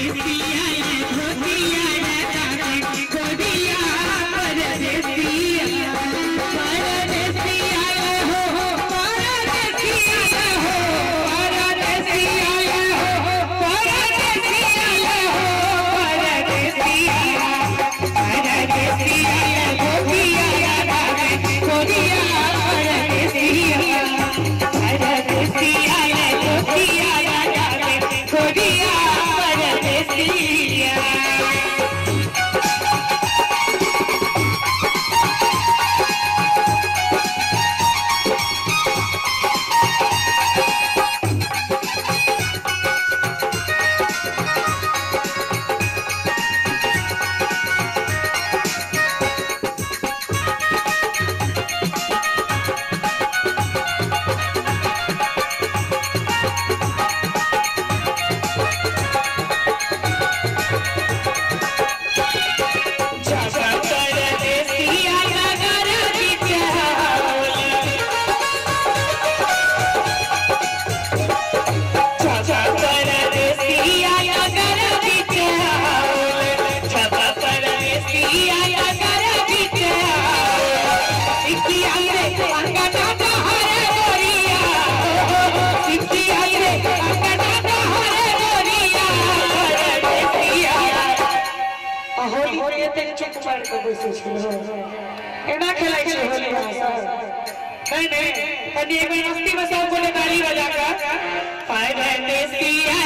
परदेसिया धोतिया कोरिया परदेसिया परदेसिया हो परदेसिया हो परदेसिया हो परदेसिया हो परदेसिया परदेसिया धोतिया कोरिया परदेसिया परदेसिया धोतिया कोरिया परदेसिया। एना खेलै छै होली नहीं नहीं कनी एक बार मस्ती में सब गोटे ताली बजा कर परदेसिया